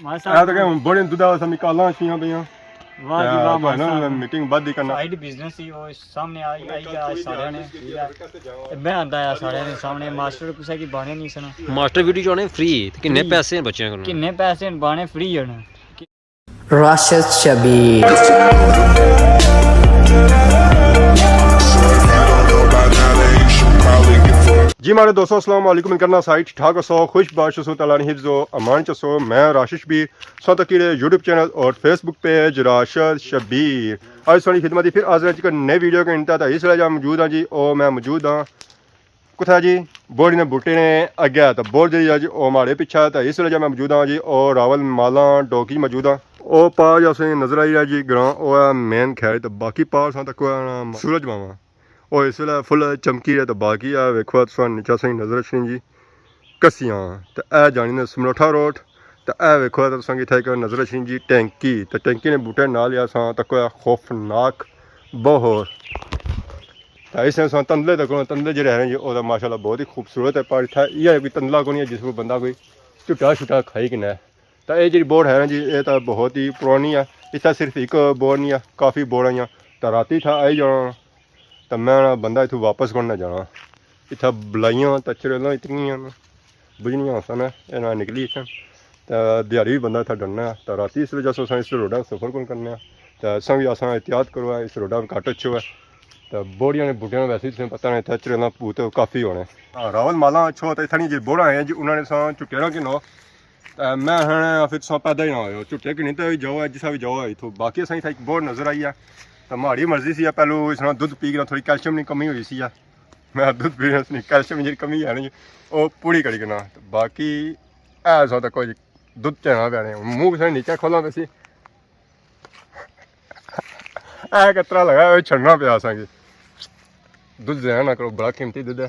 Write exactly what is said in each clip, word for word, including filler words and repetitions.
ماشاء اے تو کہ اللہ۔ ہن بڑے دودھ آ سمی کالاں اچھیاں پیاں۔ واہ جی واہ، تے ماشاء اللہ۔ میٹنگ بعد ہی کرنا۔ سائیڈ بزنس ہی وہ سامنے آئی، آئی گیا سارے نے، ٹھیک ہے۔ تے میں آندا آ سارے نے سامنے، ماسٹر کسے کی بانے نہیں سنا۔ ماسٹر ویڈیو چانے فری، تے کنے فری۔ پیسے ہیں بچیاں کولوں؟ کنے پیسے ہیں بانے فری ہونے۔ راشد شبیر۔ جی ماڑے دوستو، السلام علیکم، کرنا سائیڈ ٹھاک ہسو، خوش باش ہسو، تعالیٰ نے حفظ و امان چ ہسو۔ میں راشد شبیر، سو تکی رہے یوٹیوب چینل اور فیس بک پیج راشد شبیر۔ اج سوہنی خدمت ہی پھر حاضر ہاں جی نئے ویڈیو کے انتا۔ تے اس ویلے جا موجود ہاں جی، او میں موجود ہاں کتھا جی؟ بوڑی نے بوٹے نے اگے، تے بوڑ جیڑی ہے جی او ماڑے پیچھے۔ تے اس ویلے جا میں موجود ہاں جی، او راول مالاں ڈوکی موجود ہاں۔ او پار جا اساں نظر آئی رہا جی گراں، او ہے مین کھیڑ، تے باقی پار ساں تک سورج ماما۔ او اس ویلے فل چمکی رہے، تے باقی اے ویکھو تساں نیچے ساں نظر اچھنی جی کسیاں۔ تے اے جانی نے سملوٹھا روڈ، تے اے ویکھو تے تساں کی اتھے ایک نظر اچھنی جی ٹینکی، تے ٹینکی نے بوٹے نال یا ساں تک خوفناک بہور۔ تے اس نے ساں تندلے تک، تندلے جڑے ہیں جی، او تے ماشاءاللہ بہت ہی خوبصورت ہے، پر اتھے یہ کوئی تندلا کونی ہے جس کو بندہ کوئی جھٹا شٹا کھائی کنے۔ تے اے جیڑی بوڑ ہے نا جی، اے تے بہت ہی پرانی ہے۔ اتھا صرف ایک بوڑ نہیں ہے، کافی بوڑاں ہیاں۔ تے راتی اتھا آئی جانا، تے میں نا بندہ اتھوں واپس کون نہ جانا۔ اتھا بلائیاں تے چڑیلاں اتنیاں نا، بجنیاں ہوسن، اے نا نکلی اتھاں۔ تے دیہاڑی وی بندہ اتھا ڈرنا ہے۔ تے راتی اس وجہ سے اساں اس روڈا سفر کون کرنے آں۔ تے اساں وی اساں احتیاط کرو، اس روڈا گھٹ اچھو ہے۔ تے بوڑیاں نے بوٹیاں ویسے تساں پتہ نہیں، اتھا چڑیلاں پوت کافی ہونے۔ ہاں، راول مالا اچھو تے اتھا نہیں جی بوڑا ہے جی، انہاں نے ساں چٹیاں کنو تے میں ہن پھر تساں پیدا ہی نہ ہوئے ہو، جھٹے کنی تے وی جاؤ ہے، جسا وی جاؤ ہے اتھوں۔ باقی اساں اتھا ایک بوڑ نظر آئی ہے، تے ماڑی مرضی سی ہے، پہلو اس نا دودھ پی کے نا تھوڑی کیلشیم نی کمی ہوئی سی ہے، میں دودھ پی کے نا کیلشیم نی کمی ہے نا جی، او پوری کری کنا۔ تے باقی اے سا تے کوئی دودھ چینا پینے، منہ کسے نیچے کھولا پے سی۔ اے قطرہ لگا ہوئے چھڑنا پیا اساں کی۔ دودھ ضائع نہ کرو، بڑا قیمتی دودھ ہے۔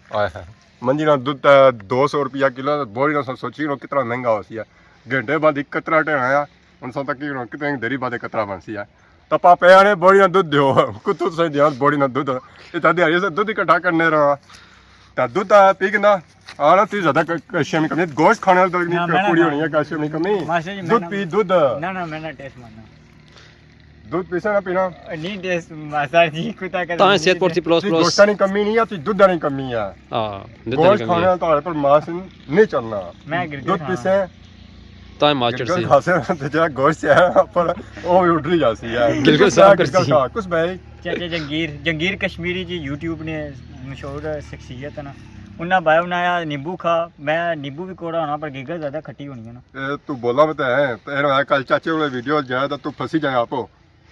آئے ہائے۔ منجی نا دودھ تے دو سو روپیہ کلو، بوری نا سوچی کرو کتنا مہنگا ہو سی ہے۔ گھنٹے بعد ایک قطرہ ٹھہرایا، ہن سو تک کی کرو کتنے دیری بعد ایک قطرہ بن سی ہے۔ تے پاپے آنے بوری نا دودھ دیو، کتھوں سے دیاں بوری نا دودھ؟ اتھا دیہاڑی سے دودھ اکٹھا کرنے رہا۔ تے دودھ تے پی کنا، آنا تی زیادہ ک-، کیلشیم نی کمی۔ گوشت کھانے والی تو نہ، میں نہ پوری کھانا۔ ہونی ہے کیلشیم نی کمی۔ ماسٹر جی، میں دودھ نہ، پی، دودھ۔ نہ، نہ، میں نہ ٹیسٹ مارنا۔ دودھ پیسا نہ پینا۔ نہیں ٹیسٹ ماسٹر جی، کتا کر تاں صحت پورتی پلس تھی پلس۔ گوشتاں نی کمی نہیں ہے، تھی دودھ نی کمی ہے۔ ہاں، دودھ نی گوشت کمی کھانے ہے۔ والا تہاڑے پر ماس نہیں چلنا۔ میں گرگل دودھ کھانا۔ پیسے تاں ماسٹر گرگل سی۔ کھاسے تے جڑا گوشت ہے پر او وی اڈری جاسی ہے۔ گرگل صاف گرگل کرسی۔ کھا، کس بھائی؟ چاچا جنگیر، جنگیر کشمیری جی یوٹیوب نے مشہور شخصیت ہے نا۔ انہاں بھائی انہاں آیا نیمبو کھا، میں نیمبو بھی کوڑا ہونا پر گرگل زیادہ کھٹی ہونی ہے نا۔ اے تو بولا میں تے ہے، تے اے کل چاچے والے ویڈیو جائے تو تو پھنسی جائے آپ۔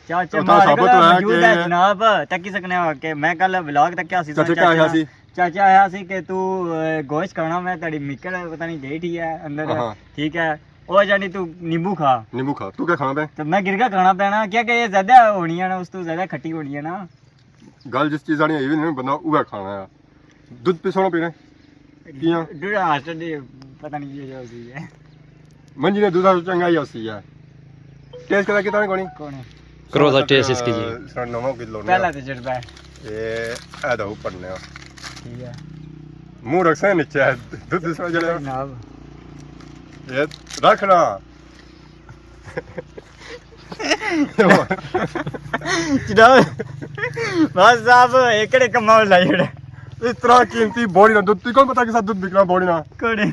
چاچا اتھا ماڑے ثابت کول ہویا موجود ہے کہ جناب، تکی سکنے ہو کہ میں کل ولاگ تکیا سی، چاچے کیا چاچے آیا نا، سی؟ چاچا آیا سی کہ تو، اے، گوشت کھانا، میں تیری مکڑ پتہ نہیں گئی ٹھی ہے اندر، ہاں۔ ٹھیک ہے، او جانی تو نیمبو کھا۔ نیمبو کھا، تو کیا کھانا پہ؟ تو میں گرگا کھانا پینا، کیا کہ یہ زیادہ ہونی ہے نا، اس تو زیادہ کھٹی ہونی ہے نا۔ گل جس چیزاں نی ہوئی ہوئی نا، بندہ اوہے کھانا ہے۔ دودھ پیسو نا پینے؟ کیاں؟ دودھ ہاسٹل دی پتہ نہیں کی جو سی ہے۔ منجی نے دودھ چنگا ہی ہوسی ہے۔ ٹیسٹ کرا کتا نے کونی؟ کون ہے؟ کرو دا ٹیسٹ اس کی جی۔ سر نواں کی لونا۔ پہلا تجربہ ہے۔ اے، اے دا اوپر نے۔ ٹھیک ہے۔ منہ رکھسا نیچے، دودھ اس وجہ جناب۔ اے رکھنا۔ جناب، بس صاحب، ایکڑے کما لائی اڑے۔ اس طرح قیمتی بوڑی نا دودھ، تجھے کون پتا کسا دودھ بکنا بوڑی نا؟ کون ہے؟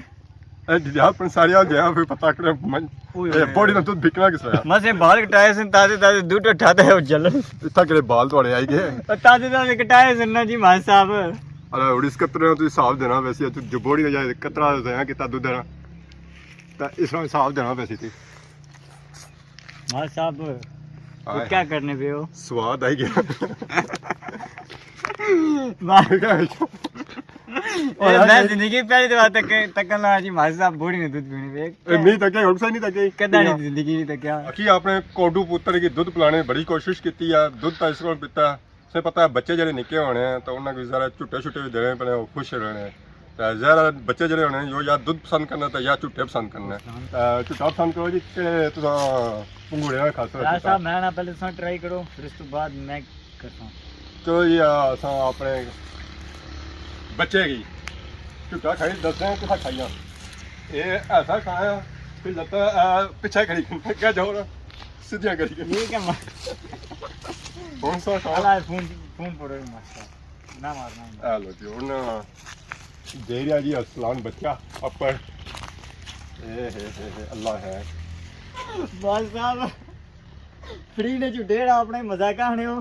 اے جناب، پر سارے آ جایا، پھر پتا کرے من-، اوئے اے ہوئے۔ بوڑی نا دودھ بکنا کس طرح؟ مسے بال کٹائے سن، تازے تازے دودھ اٹھاتے ہو جلن۔ اتھا کرے بال تھوڑے آئی گئے۔ او تازے تازے کٹائے سن نا جی، ماں صاحب۔ ارے، اڑی اس قطرے نا تو حساب دینا ویسے، تو جو بوڑی نا جائے، قطرہ زیادہ کتا دودھ دینا۔ تا اس طرح حساب دینا ویسے تھی۔ ماں صاحب، تو ہائے۔ کیا کرنے پے ہو؟ سواد آئی گیا۔ واہ۔ اے، میں زندگی پہلی دفعہ تک، تک نہ جی، ماں صاحب بوڑی نے دودھ پینے پے۔ اے، نہیں تک، ہن سا نہیں تک۔ کدا نہیں زندگی نہیں تکیا۔ اکی اپنے کوڈو پتر کی دودھ پلانے بڑی کوشش کیتی ہے، دودھ تا اس کو پیتا۔ سے پتہ ہے بچے جڑے نکے ہونے ہیں تو انہاں کو ذرا جھٹے شٹے بھی دینے پڑنے، وہ خوش رہنے۔ تے ظاہر ہے بچے جڑے ہونے ہیں، وہ یا دودھ پسند کرنا تے یا جھٹے پسند کرنا۔ تے جھٹا پسند کرو جی کہ تساں پنگوڑے نال کھا سکتے ہو۔ صاحب، میں نہ پہلے تساں ٹرائی کرو، پھر اس تو بعد میں کرتا ہوں۔ چلو جی، آ، اساں اپنے بچے کی جھٹا کھائی دسدے ہیں کسا کھائیاں۔ اے ایسا کھایا پھر لتا، آ، پچھے کری، کیا جاؤ نا، سیدھیاں کری۔ یہ کیا مار؟ کون سا تھا؟ اللہ فون، فون پر ماشاء۔ نہ مارنا ہی۔ آ لو جی، ہن جیریا جی ارسلان بچہ اپر۔ اے ہے ہے ہے، اللہ ہے۔ بس صاحب، فری نے جھوٹے جیڑا اپنے مذاق آنے ہو۔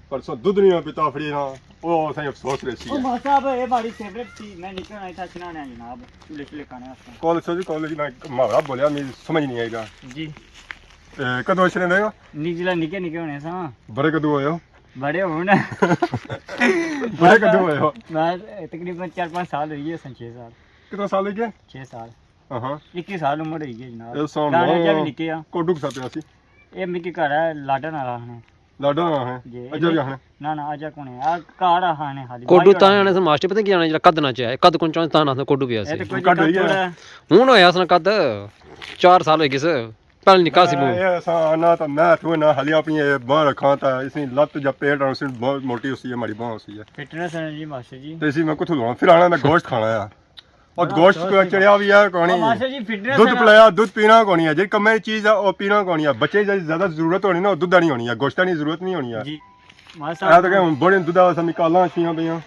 پرسوں دودھ نہیں پیتا فری نا، او اساں افسوس رہسی او ہے۔ ماں صاحب، اے بڑی فیورٹ سی، میں نکلنا اتھا چنانے آ جناب، چولہے چولہے کھانے واسطے۔ کالج سو جی، کالج میں محاورہ بولیا، میری سمجھ نہیں آئی گا۔ جی۔ اے، کدوں اچھنے دے گا؟ نی جلا نکے نکے ہونے ساں۔ بڑے کدوں ہوئے ہو؟ بڑے ہون۔ بڑے کدوں ہوئے ہو؟ میں تقریباً چار پانچ سال ہوئی گئے سن، چھ سال۔ کتنا سال ہوئی گئے؟ چھ سال۔ ہاں۔ اکی سال عمر ہوئی گئی جناب۔ اے سو دانے نو جب نکے آ۔ کوڈو کسا پیا سی؟ اے میکی گھر ہے لاڈا نال آخنے۔ لاڈا نال آخنے؟ جی۔ اجا بھی آخنے؟ نہ، نہ، اجا کون ہے؟ آ گھر آخنے خالی۔ کوڈو تاں آنے سے ماسٹر پتہ کی آنے جڑا قد نہ چاہے، قد کون چاہے تاں نہ کوڈو پیا سی۔ اے تے کوئی قد قد ہوئی ہے۔ ہن ہویا سن قد چار سال ہوئی گئے سے۔ پہلے نکا سی بہوں۔ اے اساں آنا تاں میں تھو نہ حالی اپنی اے باں رکھاں تاں اس نی لت یا پیٹ اس نی بہت موٹی ہوسی ہے، ماڑی باں ہوسی ہے۔ فٹنس ہے جی ماسٹر جی۔ تے اسی میں کتھوں لواں؟ پھر آنا میں گوشت کھانا ہے۔ اور بڑا گوشت افسوس کو ہے۔ چڑیا بھی ہے کونی۔ او ماسٹر جی، فٹنس دودھ ہے نا۔ پلایا، دودھ پینا کونی ہے۔ جیڑی کمے چیز ہے، او پینا کونی ہے۔ بچے جی زیادہ ضرورت ہونی نا، او دودھ نی ہونی ہے، گوشت نی ضرورت نی ہونی ہے۔ جی۔ ماسٹر اے تو کہ ہن بڑے دودھ واسطے نکالاں اچھیاں پیاں۔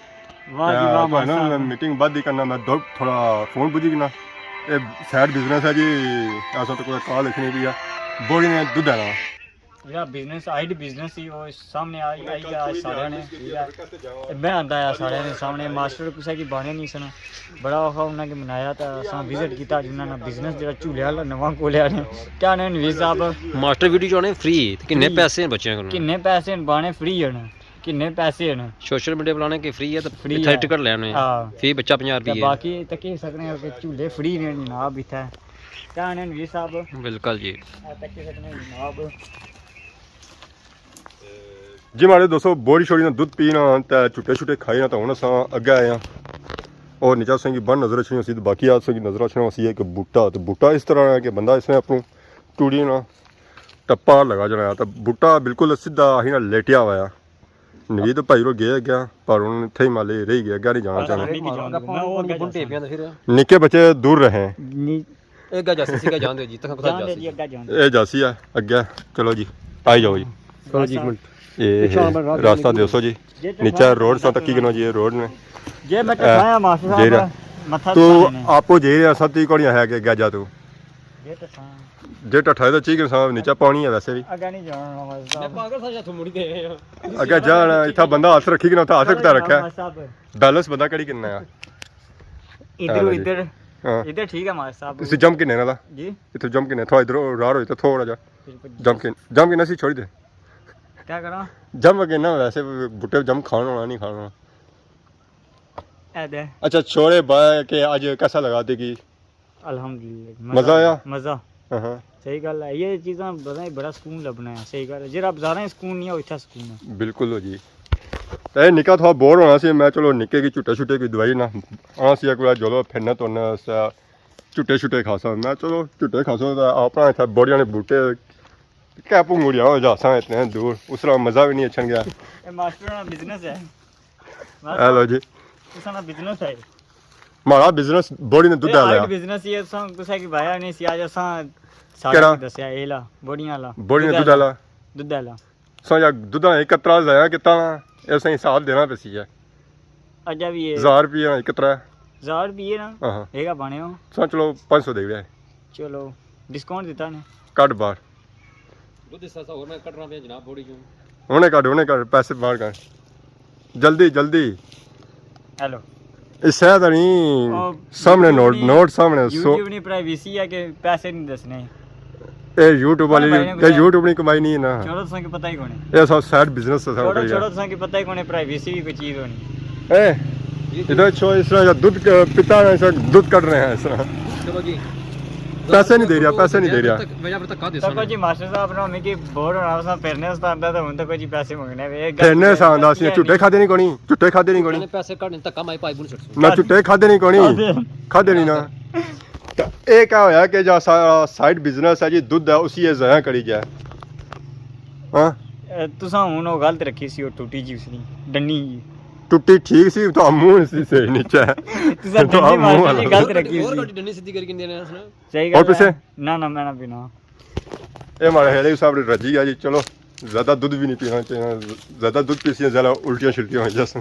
واہ جی واہ، تے ماسٹر۔ نا میٹنگ بعد ہی کرنا، میں دو تھوڑا فون بجی گنا۔ اے سائیڈ بزنس ہے جی، ایسا تو کوئی کال اچھنی پی ہے۔ بڑی نے دودھ ہے نا۔ جیڑا بزنس، آئیڈ بزنس سی، او سامنے آئی، آئی گیا سارے نے، ٹھیک ہے۔ تے میں آندا آیا سارے نے سامنے، ماسٹر کسے کی بانے نہیں سن۔ بڑا اوکھا انہاں کی منایا تے اساں وزٹ کیتا، جنہاں نا بزنس جیڑا جھولے والا نواں کھولیا نے۔ کیا نے نوید صاحب؟ ماسٹر ویڈیو چانے فری، تے کنے فری۔ پیسے ہیں بچیاں کولوں؟ کنے پیسے ہیں، بانے فری ہیں۔ کنے پیسے ہیں؟ سوشل میڈیا بلانے کے فری ہے، تے فری اتھا ہے۔ ٹکٹ لینے۔ ہاں۔ فی بچہ پنجاہ تے روپیے۔ باقی تکی سکنے ہو کہ جھولے فری نے جناب اتھا۔ کیا نے نوید صاحب؟ بالکل جی۔ اے تکی سکنے جناب۔ جی ماڑے دوستو، بوری شوری نا دودھ پینا تے چھٹے چھٹے کھائی نا، تے ہن اساں اگے آئے ہاں۔ اور نیچے اساں کی بن نظر اچھنی ہوسی، تے باقی اساں کی نظر اچھنا ہوسی ایک بوٹا۔ تے بوٹا اس طرح ہے کہ بندہ اس نے اپنوں ٹوڑی نا تے پار لگا جانا ہے۔ تے بوٹا بالکل سیدھا ہی نا لیٹیا ہوا ہے۔ نوید بھائی رو گیا گیا، پر ہن اتھے ہی مالے رہی گیا، اگے نہیں جانا چاہنا۔ میں وہ اگے جانا۔ نکے بچے دور رہیں۔ اے گا جاسی سی، گا جان دے جی، تساں کتھا جان دے جاسی؟ جی، اگے جان دے۔ اے جاسی ہے اگے۔ چلو جی، آئی جاؤ جی۔ چلو جی، ایک منٹ۔ اے راستہ دیسو جی۔ نیچے روڈ سا تکی گنو جی، اے روڈ نے۔ جی میں ٹکایا ماسٹر صاحب، جی را۔ متھا تو سامنے۔ آپو جی رہا سب تی کوڑیاں ہے کہ اگے جا تو۔ جی ٹٹھا ہے تو چیک انسان نیچے پانی ہے ویسے بھی۔ اگے نہیں جانا ماسٹر صاحب۔ میں پاگل سا جا تو مڑی دے۔ اگے جانا، اتھا بندہ ہاتھ رکھی گنا، اتھا ہاتھ کتا رکھا ہے۔ ماسٹر صاحب۔ بیلنس بندہ کڑی کنا ہے۔ ادھر، ہاں جی۔ ادھر۔ ہاں۔ ادھر ٹھیک ہے ماسٹر صاحب۔ اس جمپ کنے والا؟ جی۔ اتھے جمپ کنے، تھوڑا ادھر رار ہوئی تو تھوڑا جا۔ جمپ کن، جمپ کنا سی چھوڑی دے۔ کیا کراں؟ جمپ کنا ویسے بوٹے جمپ کھانا ہونا نہیں کھانا ہونا۔ اے دے۔ اچھا چھوڑے بھائی کہ اج کیسا لگا دیکھی؟ الحمدللہ، مزہ مزہ آیا؟ آیا، مزہ۔ ہاں ہاں۔ صحیح گل ہے، یہ چیزاں بڑا، بڑا سکون لبنا ہے، صحیح گل ہے۔ جیڑا بازاراں سکون نہیں ہے، اتھا سکون ہے۔ بالکل ہو جی۔ تے نکا تھوڑا بور ہونا سی، میں چلو نکے کی چھٹے چھٹے کی دوائی نا، آنا سی کوئی جلو پھرنا ترنا اس، چھٹے چھٹے کھاساں۔ میں چلو چھٹے کھاسو تے اپنا اتھا بوڑیاں نے بوٹے کیا پونگڑیاں ہو جاساں اتنے دور، اس طرح مزہ بھی نہیں اچھن گیا۔ اے ماسٹر نا بزنس ہے۔ ہیلو جی۔ اس نا بزنس ہے۔ ماڑا بزنس بوڑی نے دودھ اے والا آئیڈ ہے۔ بزنس ہی ہے، اساں کسے کی بھایا نہیں سی، اج اساں سارا کیڑا؟ کی دسیا، اے لا، بوڑیاں والا۔ بوڑی نے دودھ والا۔ دودھ والا۔ سو یا دودھ والا ایک قطرہ ضائع کیتا نا، اس نے حساب دینا پیسی ہے۔ اجا بھی ہے۔ ہزار روپیہ ایک قطرہ۔ ہزار روپیہ نا؟ ہاں ہاں۔ ایک بانے ہو۔ سو چلو پانچ سو دے دے۔ چلو، ڈسکاؤنٹ دیتا نے۔ کٹ باہر۔ دودھ اس طرح اور میں کٹنا پیا جناب، بوڑی کیوں؟ ہنے کٹ، ہنے کٹ، پیسے باہر کٹ۔ جلدی، جلدی۔ ہیلو۔ اس شہر دا نہیں، او، سامنے نوٹ، یوٹیوب نی، نوٹ سامنے، سو یوٹیوب نی پرائیویسی ہے کہ پیسے نہیں دسنے۔ اے یوٹیوب والی، بھائی نے اے کچھ یوٹیوب نی کمائی نہیں ہے نا۔ چھوڑو، تساں کی پتہ ہی کون ہے۔ اے سب سائیڈ بزنس ہے، چھوڑو، سب چھوڑو، تساں کی پتہ ہی کون ہے، پرائیویسی بھی کوئی چیز ہونی۔ اے، ادھر چھو، اس طرح دودھ ک-، پیتا ہے، اس طرح دودھ کٹ رہے ہیں، اس طرح۔ چلو جی۔ پیسے نہیں دے رہا، پیسے نہیں دے رہا۔ تک، وجہ پر تک کا دے تکو سن۔ جی ماسٹر صاحب نے ہمیں کی بور ہونا، اس طرح پھرنے اس طرح آندا تو ہن تو کوئی جی پیسے منگنے وے۔ پھرنے اس طرح آندا سی، جھوٹے کھادے نہیں کونی، جھوٹے کھادے نہیں کونی۔ پیسے کٹ نہیں، تک کم آئی پائی بول چھڑ سو۔ نہ جھوٹے کھادے نہیں کونی، کھادے۔ کھادے نہیں نا۔ تے اے کیا ہویا کہ جا سا-، سائیڈ بزنس ہے جی، دودھ ہے، اسی اے ضائع کری گیا۔ ہاں؟ اے، تساں ہن او غلط رکھی سی، او ٹوٹی جی اس نی، ڈنی جی۔ ٹٹی ٹھیک سی، تو منہ سی صحیح نیچے۔ تساں تو ڈنڈی منہ ماشٹر والا۔ جی غلط رکھی اور سی۔ روٹی ڈنڈی سیدھی کری کہندے نے اس نے۔ صحیح اور گل ہے۔ پیچھے؟ نہ نہ، میں نہ پینا۔ یہ ہمارے حیدری صاحب نے رجی گیا جی۔ چلو، زیادہ دودھ بھی نہیں پینا چاہیے، زیادہ دودھ پیسی زیادہ الٹیاں شلٹیاں ہو جاسن۔